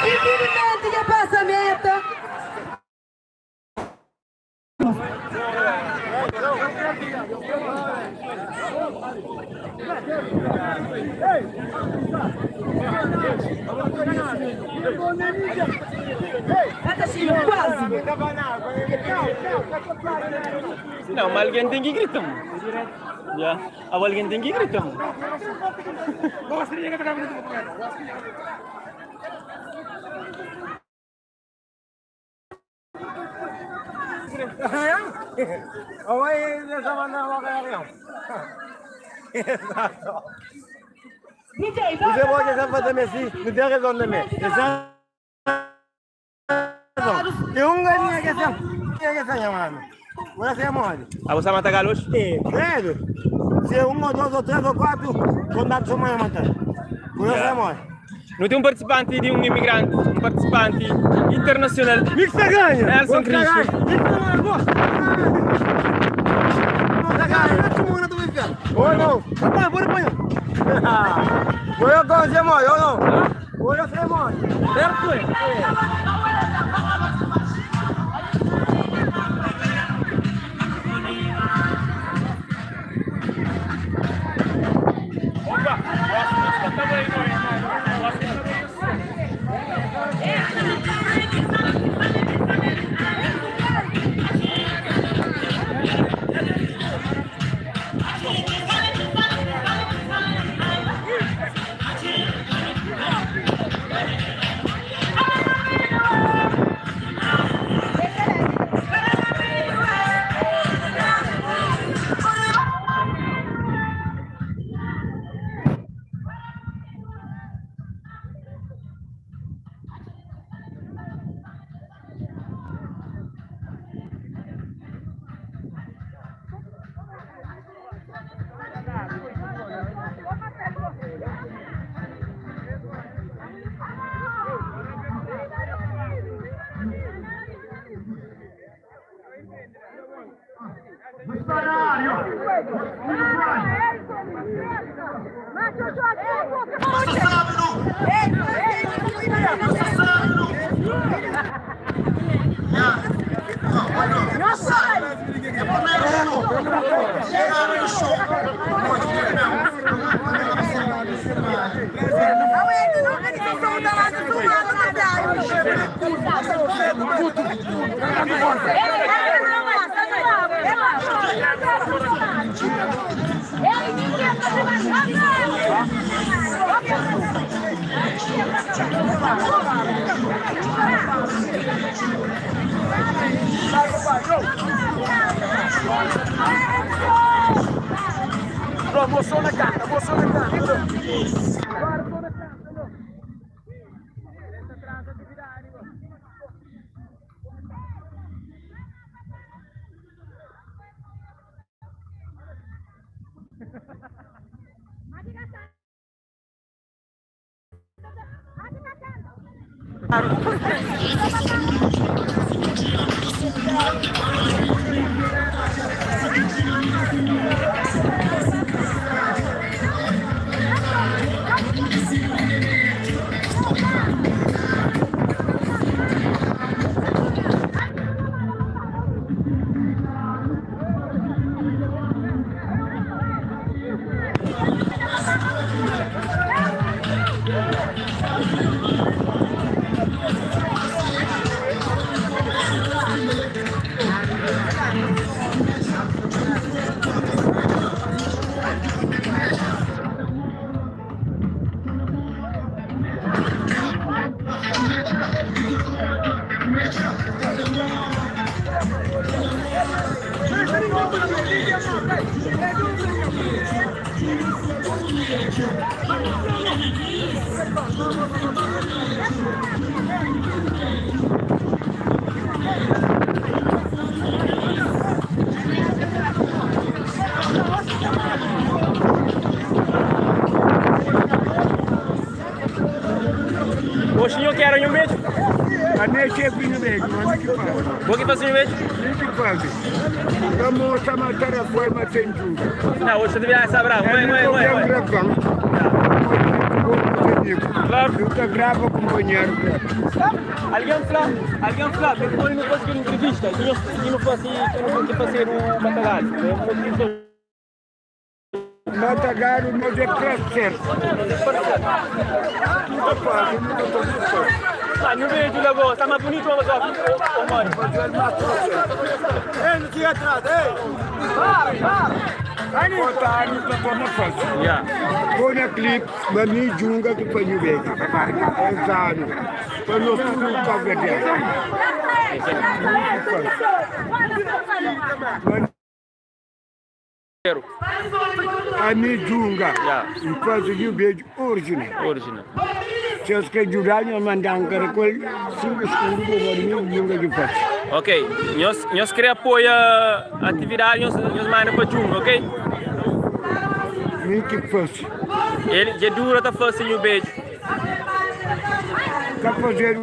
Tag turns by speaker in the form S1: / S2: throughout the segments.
S1: Infilimenti dja pasa meta.
S2: Não, mas alguém tem que gritar. Já. Alguém tem que gritar.
S1: DJ,
S3: Você pode ser fazer Messi, não tem razão também. Tem um galinha que se que se chama. Você é mole.
S2: Ah, você mata galos?
S3: É, credo. Se é um ou dois ou três ou quatro, quando só mais matar. Você é mole.
S2: Não tem um participante de um imigrante, um participante internacional.
S3: Mixa ganha.
S2: Nelson Cristo.
S3: Ou não? Vou eu com você mole, ou não? Vou eu ser mole.
S2: Certo? Oxi nho kera nho medu?
S3: Ami é xefi nho medu, ami ki fazi.
S2: Bo ki fazi nho medu?
S3: Mi ki fazi. Ka mostra ma ta rafuel ma ten djuda.
S2: Não, hoje você devia essa brava. Mãe, mãe, mãe.
S3: Mãe,
S2: Claro.
S3: Nunca grava companheiro.
S2: Alguém fala, alguém fala, depois não faço entrevista, e não faço, eu não vou fazer o matagalho.
S3: Matagalho, mas é prazer. Nunca faz, nunca estou
S2: Ah, não vejo logo, está mais bonito, mas ó, ô, mano.
S3: Ei, não tinha atrás, ei! Para, para! Botar nunca estou na fácil.
S2: Yeah.
S3: Põe na clipe, mas me junga que foi o bem. Exato. Para nós tudo cabo-verdiano. A mi junga.
S2: Yeah.
S3: E faz o beijo original.
S2: Original.
S3: Se eu quer ajudar, eu mando um caracol, cinco escuros, vou dormir, junga de faz.
S2: Ok, nós, nós queremos apoiar a atividade, nós, nós manda para Junga, ok?
S3: Mi que faz.
S2: Ele, de dura tá fazendo o beijo.
S3: Quer fazer,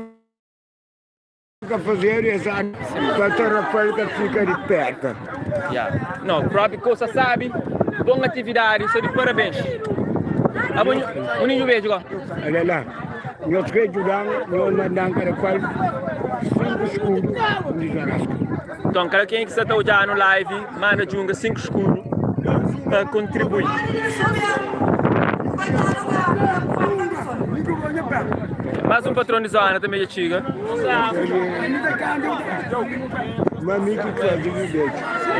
S3: quer fazer, exato. Para ter a folga fica de perto.
S2: Yeah. Não, o próprio coisa sabe, boa atividade, isso é de parabéns. Ah, bom, um beijo, ó.
S3: Olha lá. Nós queremos ajudar, nós mandamos um caracol, cinco escuros, de jarasco.
S2: Então, cada quem que está olhando no live, manda Junga 5 escuros para contribuir. Mais um patrão de zona também já chega.
S3: Mas mi que faz o beijo.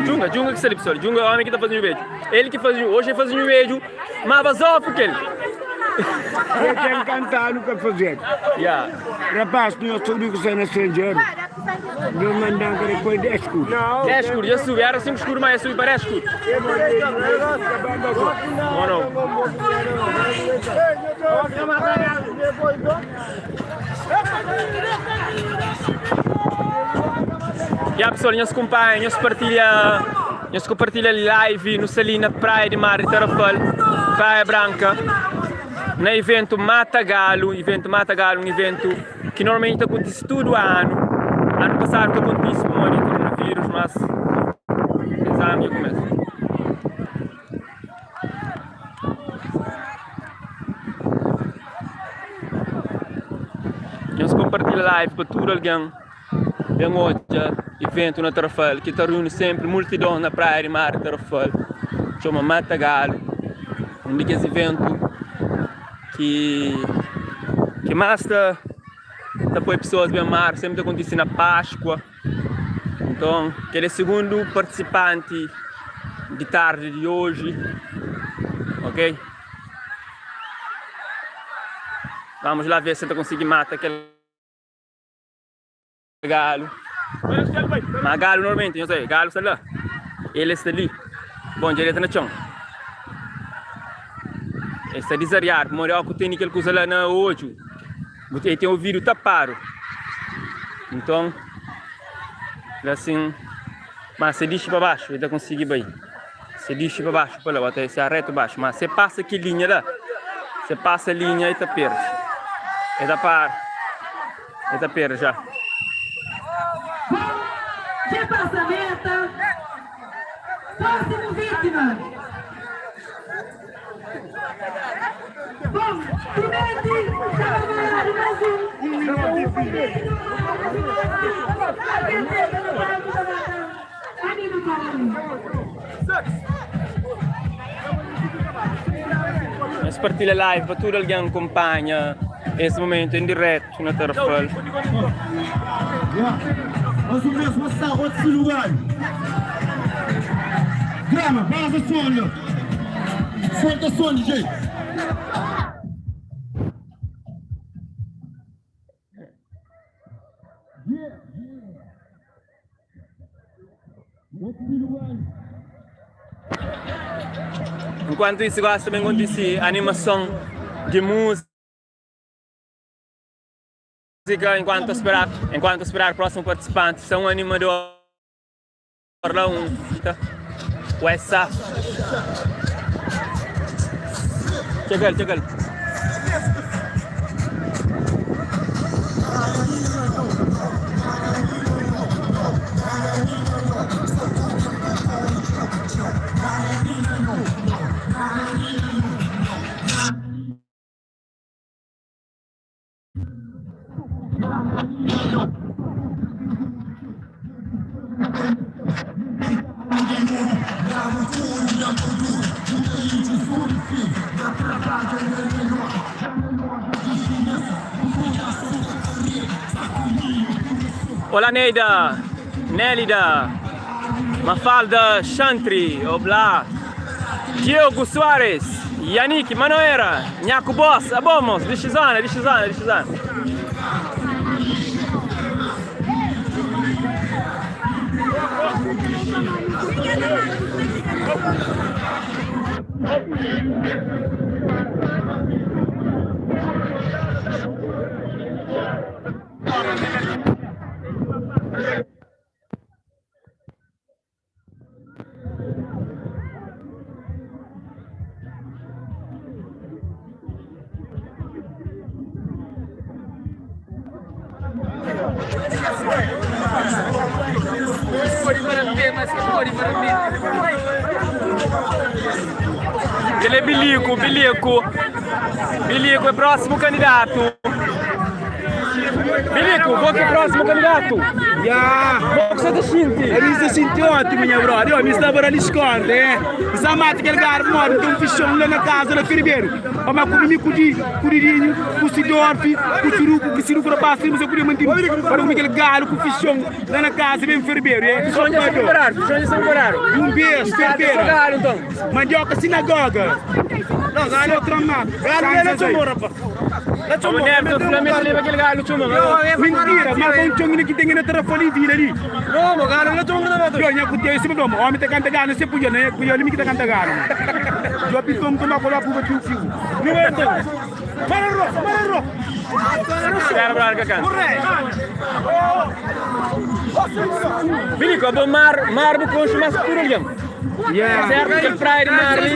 S2: Junga, Junga que se pessoal. Junga é o homem que está fazendo o beijo. Ele que faz, hoje ele faz o beijo, mas vazou porque ele.
S3: Eu tenho cantado para fazer.
S2: Yeah.
S3: Rapaz, nós tudo que está estrangeiro. Nós mandamos depois 10 escuros.
S2: 10 escuros, já subi, era 5 escuros, mas já subi para 10 escuros. Ou não? E a pessoal, nós acompanha, nós partilha, nós compartilha live no Salina Praia de Mar de Tarrafal, Praia Branca, no evento Mata Galo, evento Mata Galo, um evento que normalmente acontece todo ano. Ano passado que acontece com o coronavírus, mas esse ano já começa. Nós compartilha live para tudo alguém. Bem hoje, evento na Tarrafal, que está reúne sempre multidão na praia de Mar de Tarrafal. Chama Mata Galo. Um daqueles eventos que que mais está tá põe pessoas bem mar, sempre acontece na Páscoa. Então, aquele é o segundo participante de tarde de hoje. Ok? Vamos lá ver se eu conseguir matar aquele galo. Mas galo normalmente, não sei, galo está lá. Ele está ali. Bom, direto no chão. Ele está desariado, morreu que tem aquele coisa lá na olho. Ele tem o ouvido tapado. Então, assim, mas se deixa para baixo, ele consegue bem. Se deixa para baixo, para lá, até se arreta baixo. Mas se passa aqui linha lá, se passa a linha e tá perde. Ele tá par. Ele tá perde já.
S1: Já passa a meta. Próximo vítima. Bom, Pimente, está preparado mais um.
S2: Nós partilha live para tudo alguém acompanha esse momento em direto na Tarrafal.
S4: Yeah. Mais uma vez, uma salva de lugar. Grama, vaza som, Solta som, DJ. Yeah, yeah. Outro lugar.
S2: Enkuantu isu gosi ta ben kontisi animason di múzika enkuantu ta speradu enkuantu ta speradu prósimu partisipanti sta un animador la un ta Wesa Txega-l txega-l. Olá Neida, Nélida, Mafalda Chantry, oblá, Diogo Soares, Yannick, Manoera, Nhaku Boss, abo mos, dixi zona, dixi zona, dixi zona. Kel é Biliku, Biliku. Biliku é prósimu kandidatu. Biliku, bo ki é prósimu kandidatu.
S5: Ya.
S2: Bo ku sa ta xinti?
S5: Ami sta xinti ótimu, nha brother. Ó, mi staba la diskonta, eh. N sa mata kel garbu modi, N ten un fixon la na kaza la Ferberu. Pamá ku mi ku di, ku Didinhu, ku Sidorfi, ku Siruku, ku Siruku rapaz, si bu sa kudia manti pa nu kume kel galu ku fixon la na kaza ben Ferberu, eh.
S2: Fixon dja sta preparadu, fixon dja sta preparadu.
S5: Di un bes, Ferberu.
S2: Galu nton.
S5: Mandioka sinagoga. Só tramado. Galu la txomou, rapaz. La txomou.
S2: O Neto fla ma el ta leba kel galu txoma.
S5: Mentira, mas un txon ki ten na Tarrafal e vila li.
S2: No, mo galu la txoma na
S5: Yo, nha kutia, sima fla, omi ta kanta galu, se puja, nha kutia, mi ki ta kanta galu. Yo pitom toma kola puba tiu fiu. Nu entra. Mara ro, mara ro.
S2: Espera brother ka kanta. Bilico, abo mar, mar bu konxe mas ki tudu algen.
S5: Yeah.
S2: Certo? Kel praia di mar li,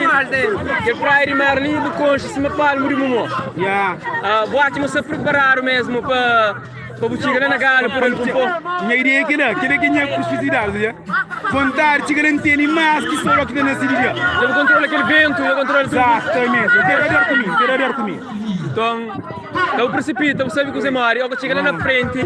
S2: kel praia di mar li bu konxe sima palmu di bu mo.
S5: Yeah.
S2: Ah, bu atxa ma sta preparadu mesmu pa pa bu txiga la na galu pa dal ku po?
S5: Nha ideia é kela, kela ki nha kusiosidadi, sabia? Vontadi txiga la N tene mas ki sol ki ta nase di dia.
S2: Dja bu kontrola kel ventu, dja kontrola tudu.
S5: Exatamente, N ten radar ku mi, N ten radar ku mi.
S2: Nton, ka bu prisipita, bu sabe kuzê mori, ô ka txiga la na frenti.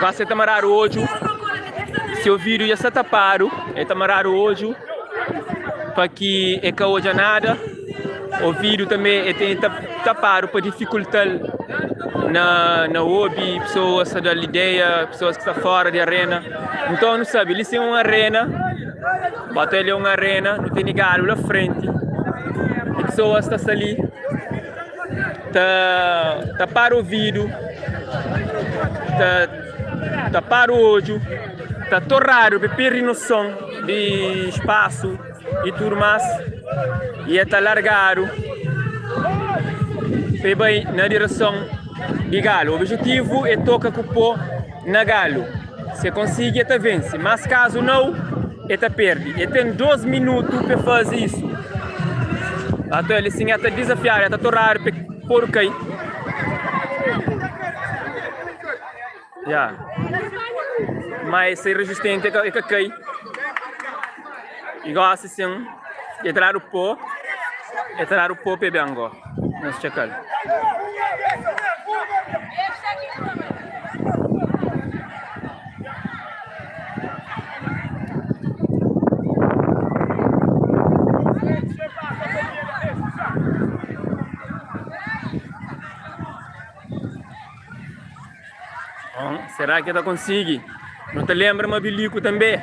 S2: Vase ta maradu odju, se ovidu dja sta tapadu, el ta maradu odju pa ki el ka odja nada. Ovidu tanbe el ten tapadu pa difikulta-l na obi pesoas ta da-l ideia, pesoas ki sta fora di arena. Nton nu sabe li sin un arena, bota el é un arena, nu tene galu la frenti i pesoas ta sta li ta tapadu ovidu, ta tapadu odju, ta toradu pa perde noson di spasu. I tudu más, i el ta largadu pa el bai na direson di galu. Obijetivu é toka ku pó na galu. Si el konsigi, el ta vense, mas kazu nau, el ta perde. El ten dos minutu pa el faze isu. Anton, el sin el ta dizafiadu, el ta toradu pa el podu kai. Ya. Ma el ser rezistenti, el ka kai. I gosi sin, e ta dadu po, e ta dadu po pa e ben go. Nhos txeka-l. Bon, será ki el ta konsigi? Nu ta lenbra ma Biliku tanbe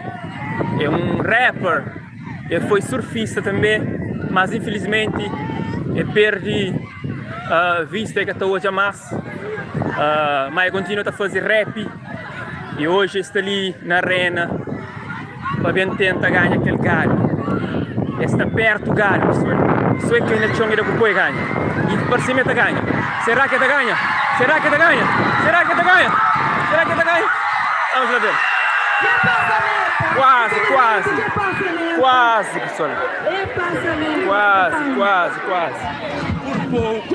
S2: é un rapper, el foi surfista tanbe. mas infilismenti e perdi vista e ka ta odja mas, ma e kontinua ta fazi rap i oji e sta li na arena pa ben tenta ganha kel galu. E sta pertu galu pesoal, so e kai na txon e da ku po e ganha i parse ma e ta ganha. Será ke ta ganha? Será ke ta ganha? Será ke ta ganha? Será ke ta ganha? Vamos lá ver. Quase, quase, quase pessoal. Quase, quase, quase. Por pouco.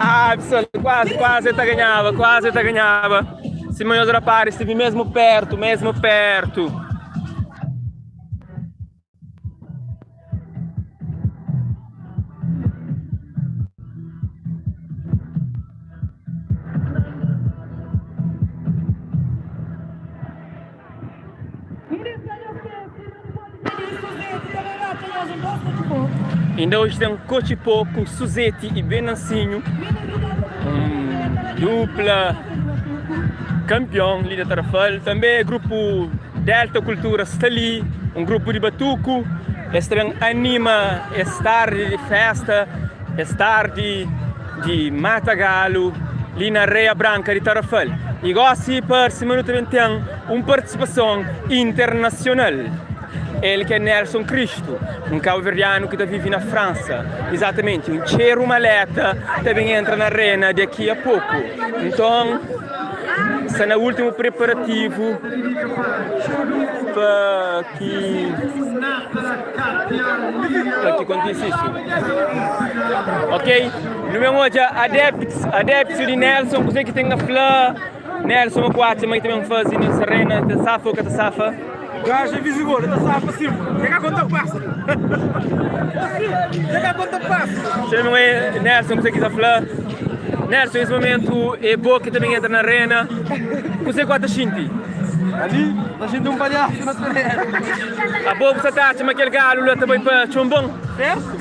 S2: Ah, pessoal, quase, quase ta ganhaba, quase ta ganhaba. Si meus rapazes estive mesmo perto, mesmo perto. Inda oji ten Kotxipó ku Suzeti i Benansinhu, un dupla kanpion li di Tarrafal. Tanbe grupu Delta Cultura sta li, un grupu di batuku. Es ta ben anima es tardi di festa, es tardi di mata galu li na Areia Branka di Tarrafal. I gosi parse ma nu ta ben ten un partisipason internasional. El ki é Nelson Cristo, un kabuverdianu ki ta vive na Fransa. Izatamenti, un txeru maleta ta ben entra na arena di aki a poku. Nton, sta na últimu preparativu pa ki pa ki kontise isu. Ok, nu ben odja adeptus, adeptus di Nelson, kuzê ki ten a fla. Nelson ma ku atxa ma ki ta ben faze nes arena, ta safa ou ka ta safa?
S5: Gajo é visigodo, ta safa sim. Dja ka konta pasa. Dja ka konta pasa.
S2: Txeu não é Nelson kuzê ki ta fla. Nelson, es momentu é bo ki ta ben entra na arena. Kuzê ku ata xinti?
S5: Ali, ta xinti un palhasu na terenu.
S2: Abo bu sa ta atxa ma kel galu la ta bai pa Txonbon?
S5: Certo.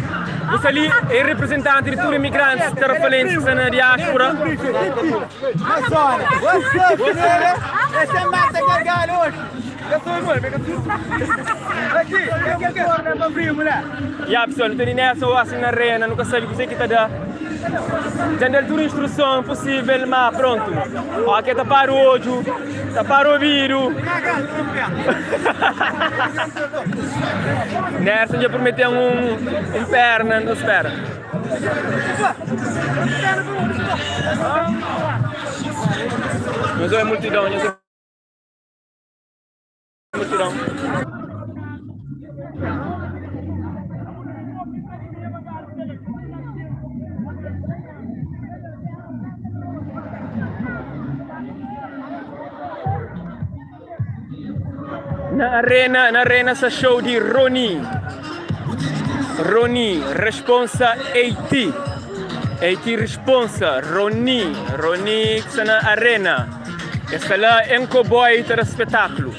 S2: Bu sta li é representanti di tudu imigrantis tarafalensis ki sta na diáspora.
S5: Mas olha, what's up, nigga? Esse é mata kel galu oji.
S2: Ya pessoal, nu teni Nelson Rossi na arena, nu ka sabi kuzê ki ta da. Dja N da-l tudu instruson pusível, ma prontu. Óki el ta para odju, ta para obidu. Nelson dja promete-m un perna, nu ta spera. Nhos obi multidon, nhos obi. Multidon. Na arena, na arena sta show di Roni. Roni, responsa AT. AT responsa Roni, Roni ki sta na arena. Es sta la en koboi ta da spetaklu.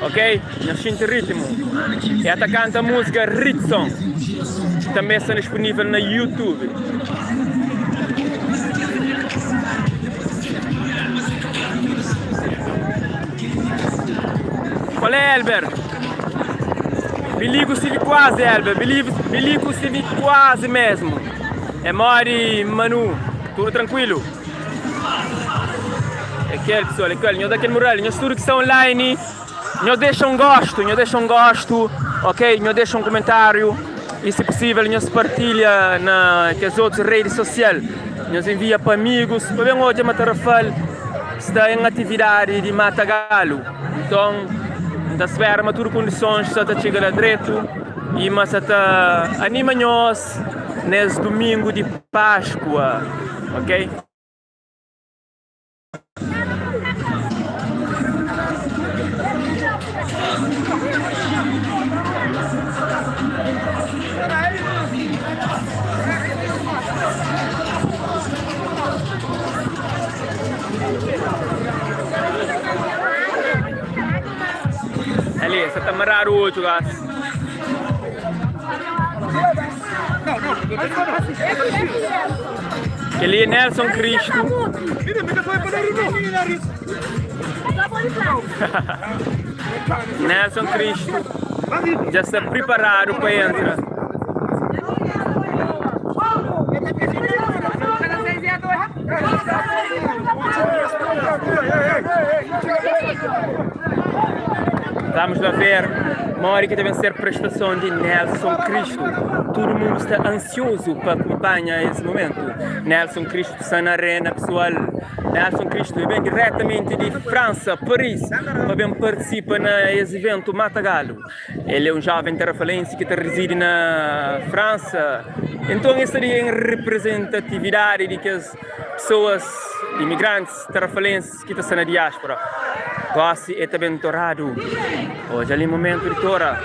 S2: Ok? Nhos xinti ritmu. E ta kanta musika Ritson. Tanbe sta dispunivel na YouTube. Qual é, Elber? Biliku sirbi kuazi, Elber. Biliku sirbi kuazi mesmu. É modi, Manu? Tudu trankuilu? É kel pessoal, é kel. Nhos da kel mural, nhos tudo ki sta online, nhos dexa um gosto, nhos dexa um gosto, ok? Nhos dexa um comentário e se possível nhos partilha na kes outros redes social. Nhos envia pa amigos, pa ben odja ma Tarrafal sta em atividade di mata galo. Nton, N ta spera ma tudu kondisons sa ta txiga la dretu i ma sa ta anima nhos nes dumingu di Páskua, ok? Ali, sa ta maradu odju, gás. Kel-li é Nelson Cristo. Nelson Cristo dja sta priparadu pa entra. Vamos lá ver modi ki ta ben ser prestason di Nelson Cristo. Tudu mundu sta ansiozu pa kunpanha es momentu. Nelson Cristo sta na arena pesoal. Nelson Cristo e ben diretamenti di Fransa, Paris, pa ben partisipa na es iventu Mata Galu. El é un joven tarafalensi ki ta rizidi na Fransa. Enton es sta di en reprezentatividadi di kes pesoas imigrantis tarafalensis ki ta sta na diaspora. Gosi e ta ben toradu. Odja li momentu di tora.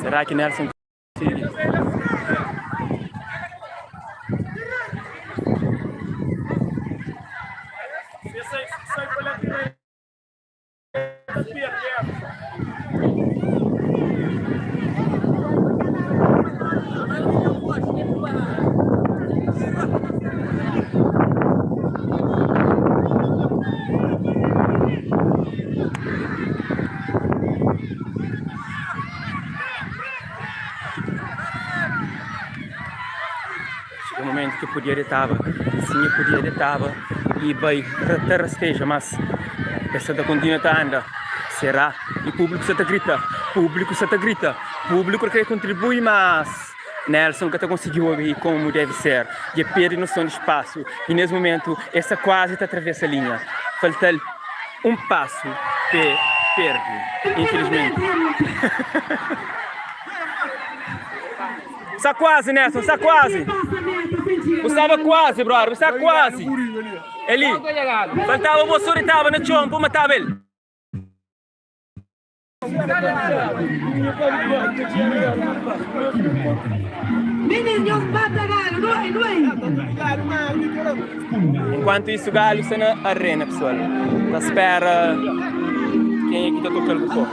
S2: Será ki Nelson konsigi? Txiga momentu ki podia detaba, sin e podia detaba i bai ta rasteja, mas es sa ta kontinua ta anda. Será? I públiku sa ta grita, públiku sa ta grita, públiku kre kontribui, mas Nelson ka ta konsigi obi komu deve ser. Dja perde noson di spasu i nes momentu e sta kuazi ta atravesa linha. Falta-l un pasu pe perde, infilismenti. Sta kuazi Nelson, sta kuazi. Bu staba kuazi brother, bu sta kuazi. Eli, faltaba bo so ditaba na txon pa mataba el. Enquanto isso Galo sta na arena pessoal, ta spera kenha ki ta toka-l ku po.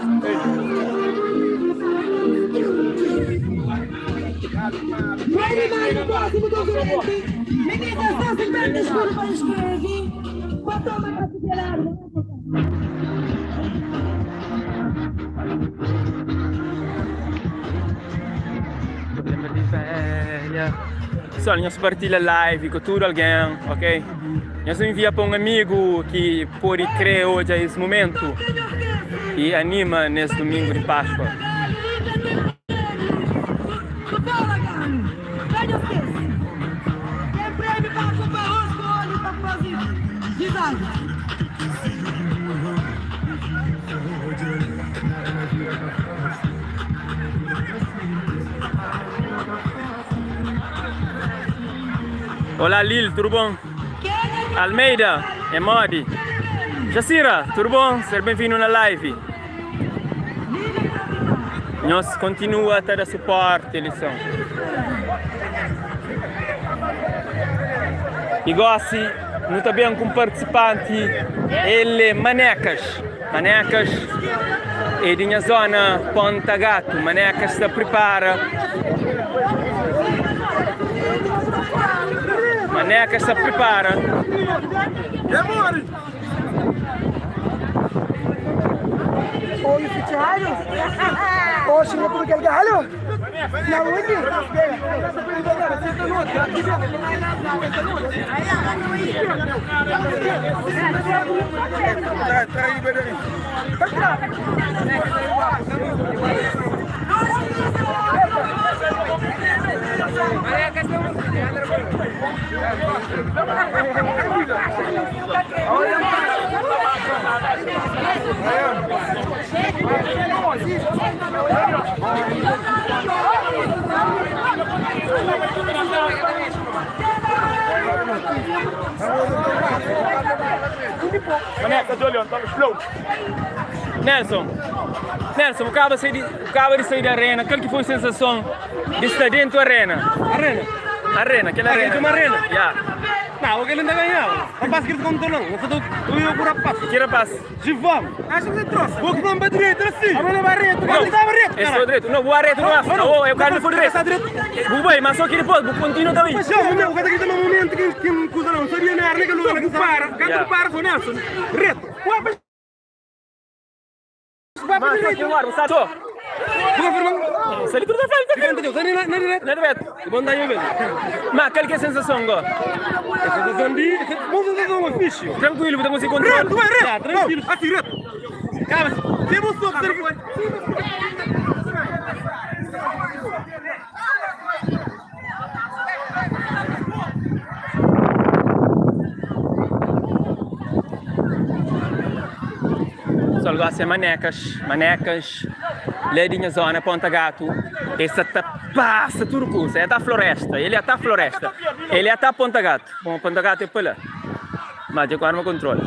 S2: Pessoal, nhos partilha live ku tudu algen, ok? Nhos envia pa un amigu ki pode kre odja es mumentu i anima nes dumingu di Páskua. Olá Lil, tudu bon? Almeida, é modi? Jacira, tudu bon? Ser ben-vindu na live. Nhos kontinua ta da suporti lison. I gosi nu ta ben ku un partisipanti, el é Manecas. Manecas é di nha zona Ponta Gato. Manecas sta pripara. Manecas sta pripara.
S6: Oi, fitxadu. Oxi, nha tudu kel galu. Na undi?
S2: Nelson, Nelson, bu kaba sai di, bu kaba di sai di arena, kal ki foi sensason di sta dentu arena?
S5: Arena?
S2: Arena, kel arena.
S5: Kel arena?
S2: Ya.
S5: Não, aquele ainda ganhava. Rapaz que eles controlam. Não sou eu com o rapaz.
S2: Que rapaz?
S5: Givão. Acho que você trouxe. Vou com o direito assim. A mão barreto.
S2: Não,
S5: Não,
S2: esse foi direito. Não, o arreto não é. Oh, eu quero foi direito. Bu bai, mas só que depois, bu continua também.
S5: Mas já, meu, cada que tem um momento que que coisa não sabia na arena que não que para,
S2: Yeah.
S5: que para foi Nelson. Reto. Ué, mas Vai para
S2: Mas só que
S5: direito.
S2: o árbitro, sabe? Só.
S5: Vou firmar.
S2: Se ele tudo tá
S5: Fica entendeu? Tá na na direita.
S2: Na direita.
S5: Bom daí mesmo.
S2: Mas qual que é a sensação agora?
S5: Sensação de, bom sensação é fixe.
S2: Tranquilo, bu ta consegue controlar.
S5: Reto, vai reto. Tranquilo. Assim reto. Cara, temos só
S2: Pessoal gosta é manecas, manecas, lá di nha zona, Ponta Gato, es sa ta pasa tudu kusa, é ta floresta, ele é ta floresta, ele é ta Ponta Gato, bom Ponta Gato é pa lá, ma dja ku arma kontrola.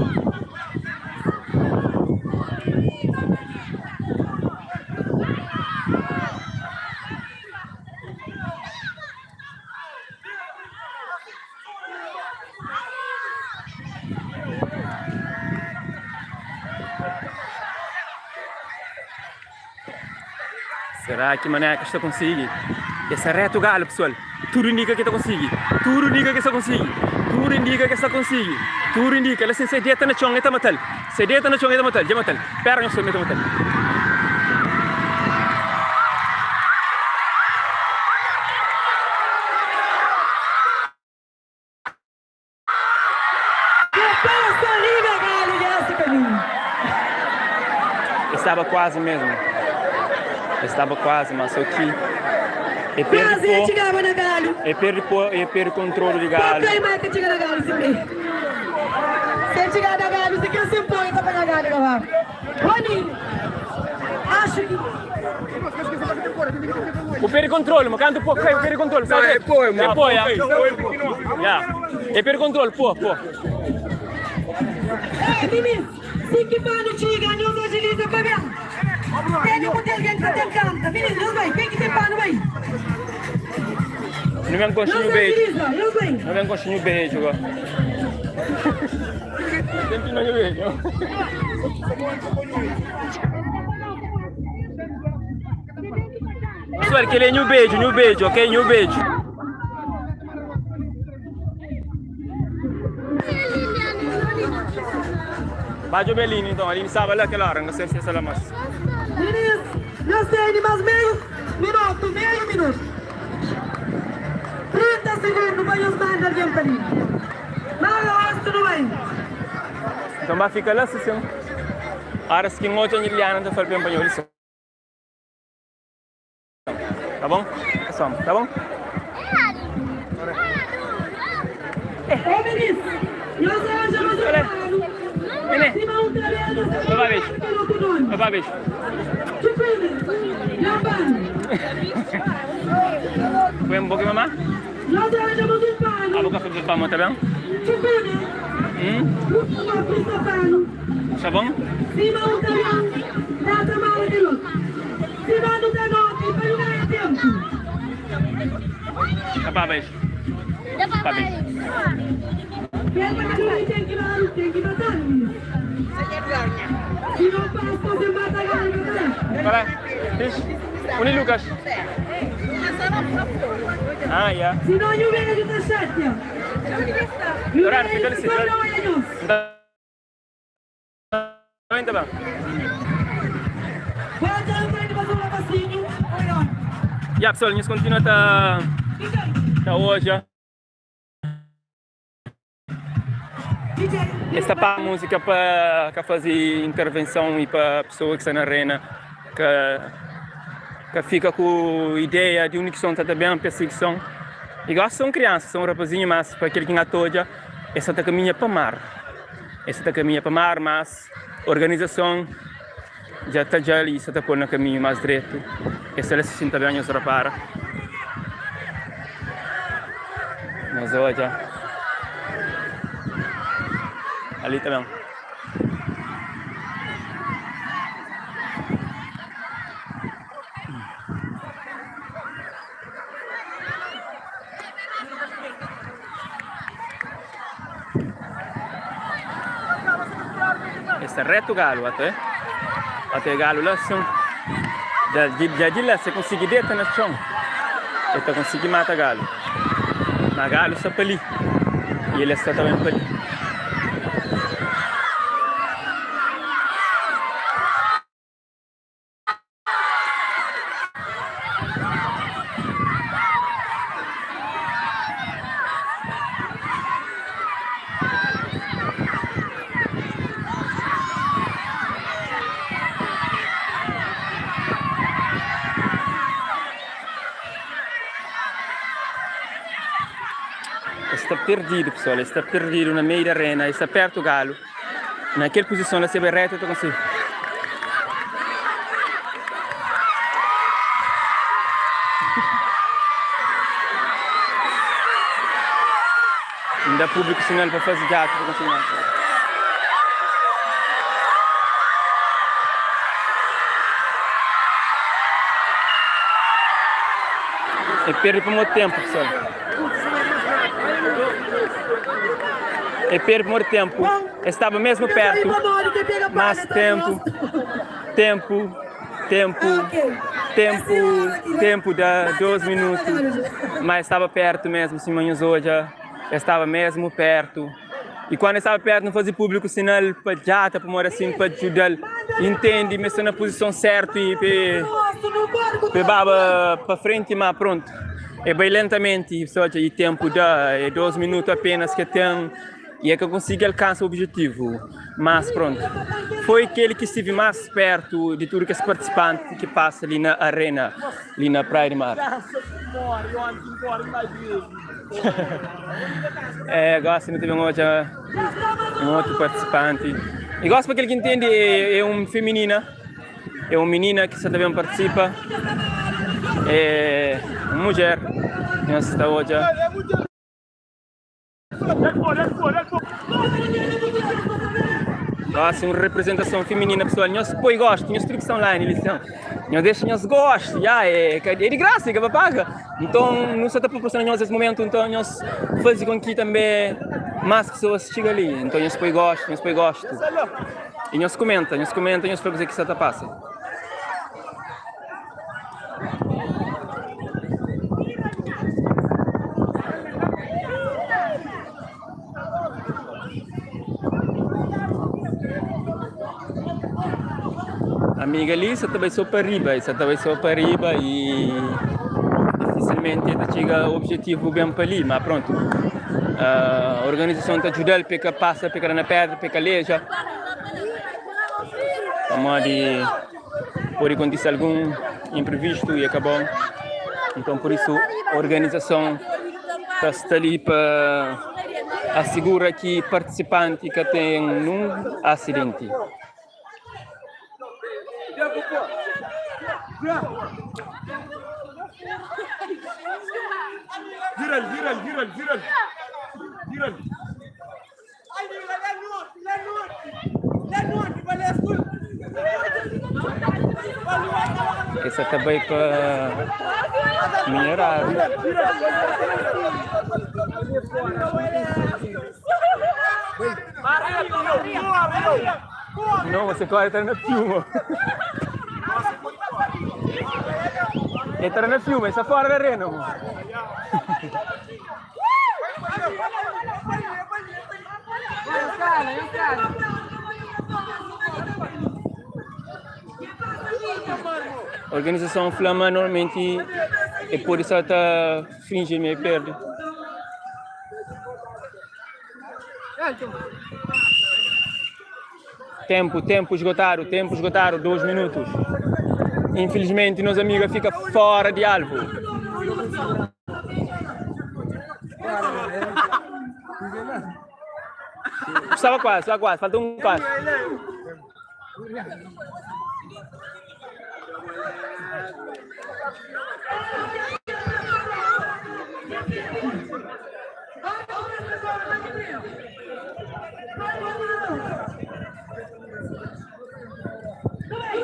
S2: Será ki Manecas ta konsigi? Es é reto galo pesoal. Tudu indika ki ta konsigi. Tudu indika ki es ta konsigi. Tudu indika ki es ta konsigi. Tudu indika. El asin se deta na txon e ta matal. Se deta na txon e ta matal. Dja matal. Pera nhos ma e ta matal. E staba kuazi mesmu. E staba kuazi, ma so ki e perde po, e perde po, e perde kontrolu di galu. Bu perde kontrolu, ma kantu po kai, bu perde kontrolu. Sabe? É po, é po, ya. Ya. É perde kontrolu, po, po.
S1: Ei, minis, si ki panu txiga, nhos ajiliza pa ben. Tene ku ten algen ki sa ten kanta. Minis, nhos bai, ken ki ten panu bai.
S2: Nu ben konxe
S1: Nhos
S2: nhu beju.
S1: ajiliza, nhos bai.
S2: Nu ben konxe nhu beju go. Ten pino nhu beju. Pessoal, kel é nhu beju, nhu beju, ok? Nhu beju. Ba djobe Aline então, Aline staba la kel hora, N ka sabe si el sta la mas.
S1: Minis, nhos tene mas meiu minotu, meiu minutu, 30 segundu pa nhos manda algen pa li. Má gosi nu bai.
S2: Então ba fika la si sin. Oras ki N odja nha Liliana N ta fla-l pa el panha-u lison. Tá bom? Som, tá bom?
S1: Ô minis, nhos odja ma dja panu sima un tabela sa
S2: Papá beijo.
S1: kel otu donu.
S2: Papá beijo.
S1: Txupini, nha panu.
S2: Põe um pouquinho, mamá.
S1: Nhos odja ma un panu.
S2: A boca foi para tá bem?
S1: Txupini,
S2: Hum?
S1: un pista panu.
S2: Tá bom?
S1: Sima un ta ben, data mala kel otu. Sima nu ta noti pa nu ganha tenpu.
S2: Papá beijo. Papá beijo.
S1: Kel pa kel otu ten ki ba-nu, ten ki mata-nu, minis. Si no pasa sen mata ganha ka ta da.
S2: Vai lá. Fixe? Uni Lucas. Ah, yeah.
S1: Si no nhu beju ta xatia. Nhu
S2: Dorado, fica
S1: beju
S2: ali,
S1: ta noia nhos.
S2: Tá bem, tá bem.
S1: Bota nu prende mas un rapasinhu. Oi, oi.
S2: Ya, pessoal, nhos continua ta ta odja. Es ta pa música pa ka faze intervenson y pa pessoa ki sta na arena ka ka fika ku ideia di undi ki son ta ta ben, perseguison. Y gosi son kriansa, son rapazinhu, mas pa kel ki N ta odja es sa ta kaminha pa mar. Es sa ta kaminha pa mar, mas organizason dja ta dja-l y sa ta pô-l na kaminhu más dretu. Es sta la si xinta ben, nhos rapara. Nhos odja. Ali ta ben. El sta retu galu ate. Ate galu la sin. Dja dja di la se konsigi deta na txon, el ta konsigi mata galu. Ma galu sta pa li i el sta ta ben pa li. Es sta perdidu pesoal, es sta perdidu na meiu di arena, es sta pertu galu. Na kel puzison la, si el bai retu, el ta konsigi. N da públiku sinal pa faze djatu pa konsigi mata. El perde pamodi ténpu, pesoal. El perde pamodi ténpu. El staba mésmu pértu, mas ténpu, ténpu, ténpu, ténpu, ténpu da dôs minutu. Má el staba pértu mésmu, sima nhos odja, el staba mésmu pértu. I kandu el staba pértu, N faze públiku sinal pa djata, pamodi asin pa djuda-l intende ma el sta na puzison sértu i pa el baba pa frenti. Má prontu, el bai lentamenti, i ténpu da, é dôs minutu apénas ki el ten. I el ka konsigi alkansa obijetivu. Mas prontu, foi kel ki stivi más pertu di tudu kes partisipanti ki pasa li na arena, li na Praia di Mar. É, gosi nu ta ben odja un otu partisipanti. I gosi pa kel ki ntende é un feminina, é un minina ki sa ta ben partisipa, é un mudjer, nhos ta odja. Gosi un representason feminina pessoal nhos poi gosto nhos tudo ki sta online li sin nhos dexa nhos gosto ya é ka é di grasa é ka pa paga nton nu sa ta proporciona nhos es momento nton nhos faze kon ki tanbe mas pessoas txiga li nton nhos poi gosto nhos poi gosto e nhos kumenta nhos kumenta nhos fla kuze ki sa ta pasa. Amiga li sa ta bai so pa riba, sa ta bai so pa riba i difisilmenti el ta txiga objetivu ben pa li, ma prontu. Organizason ta djuda-l pa el ka pasa, pa el ka da na pedra, pa el ka leja, pamodi. Pode kontise algun inprevistu i é ka bon. Nton, pur isu, organizason ta sta li pa asigura ki partisipanti ka ten nun asidenti. Es sa ta bai pa mineradu. Não, você corre tá na filma. Entra na filma, está fora da arena. Mano. Organizason fla ma normalmenti e pode sa ta finji ma e perde. Tempu, tempu esgotadu, tempu esgotadu, 2 minutus. Infelizmenti nos amiga fika fora di alvu. Estaba quase, estaba quase, falta um quase.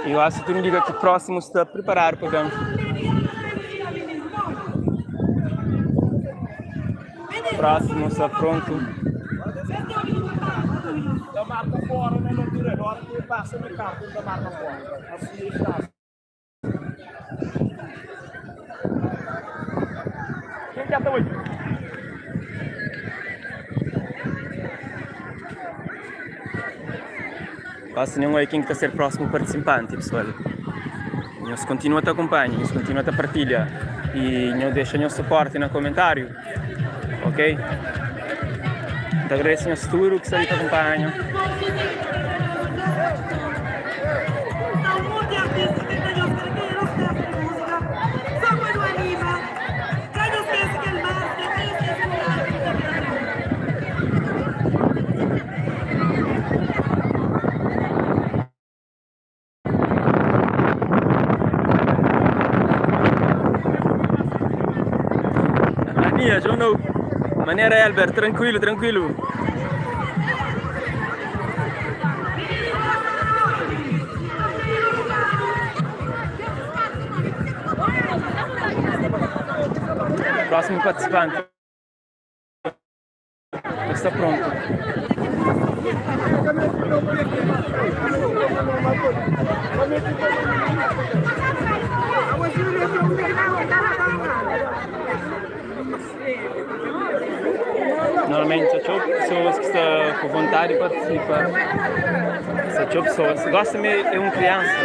S2: Eu acho que tudo indica que o próximo está preparado para ben. Próximo está pronto. Gosi nen oi ken ki ta ser prósimu partisipanti pesoal. Nhos kontinua ta kunpanha, nhos kontinua ta partilha y nhos dexa nhos suporti na komentáriu, ok? N ta agradese nhos tudu ki sta li ta kunpanha. Ania, Jono, manera Elber, tranquilo, tranquilo. Próximo participante. Sta prontu. Normalmenti sa txeu pesoas ki sta ku vontadi di partisipa. Sa txeu pesoas. Gosi mi é un kriansa.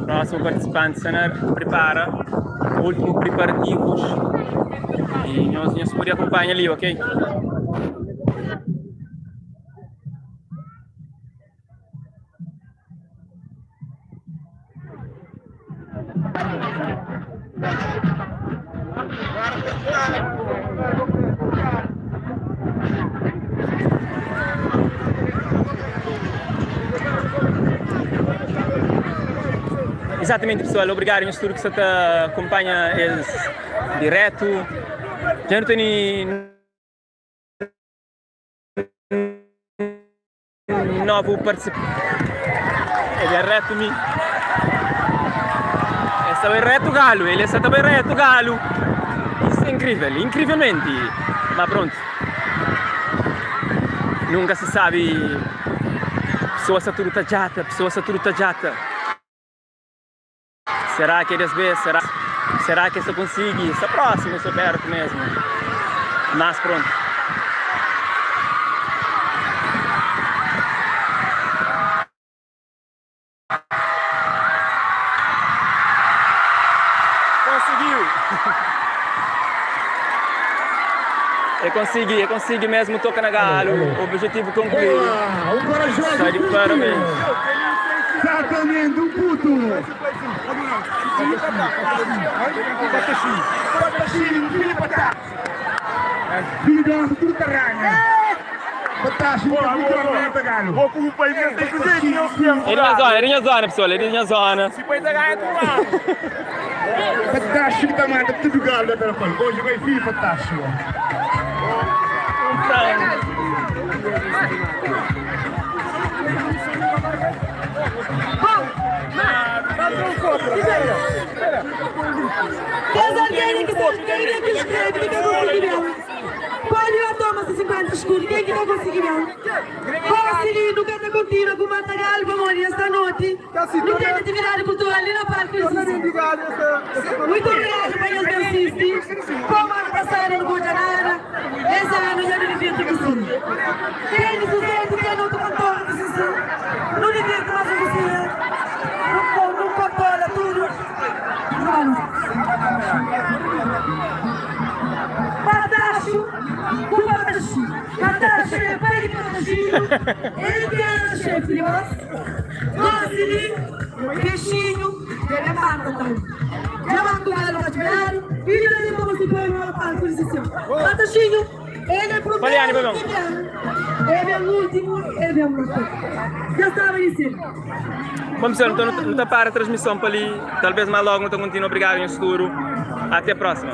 S2: Próximo participante sta na pripara último preparativos e nhos nhos pode acompanha li, ok? Exatamente pessoal, obrigado nhos tudo que sta ta acompanha es direto. Dja nu teni Novu partisipante. El é retu mi. El sta bai retu galu. El sta ta bai retu galu. Isso é incrível, incrivelmente. Ma pronto. Nunca se sabe. Pessoas sta tudo ta djata, pessoas sta tudo ta djata. Será ki é des bes? Será Será ki es ta konsigi? Sta prósimu, sta pertu mesmu. Mas prontu. Conseguiu! E konsigi, e konsigi mesmu toka na galu. Objetivu konplidu. Sta di parabens.
S4: Exatamente, um puto.
S2: É di nha zona, é di nha zona pessoal, é di nha zona.
S4: Pataxi ki ta mata tudu galu da Tarrafal. Hoje vai filho Pataxi.
S2: Um frango.
S1: Kes algen ki sta kenha ki skrebe ki ka konsigi ben pode ba toma se 50 escudo ken ki ka konsigi ben gosi li nu ka ta kontinua ku mata galu pamodi esta noti nu ten atividadi kultural li na parki di sisi muitu obrigadu pa nhos ben sisti komu anu pasadu nu ka odja nada es anu dja nu divirti ku si ten di susedu ten otu kantor di sisi nu divirti mas un kusinha nu kontola tudu. Pataxu ku Pataxi. Pataxu é pai di Pataxinu, el ki éra xefi di bos. Gósi li. Pexinhu dja ben mata tantu. Dja mata un galo katxuberadu i dja ben toma si banhu na palku di sisiu. Pataxinhu, el é prumeru ki ben, el ben últimu, el ben mata. Dja staba di ser.
S2: Bom pessoal, nton nu ta para transmison pa li, talvez más logo nu ta kontinua. Obrigadu nhos tudu, até próxima.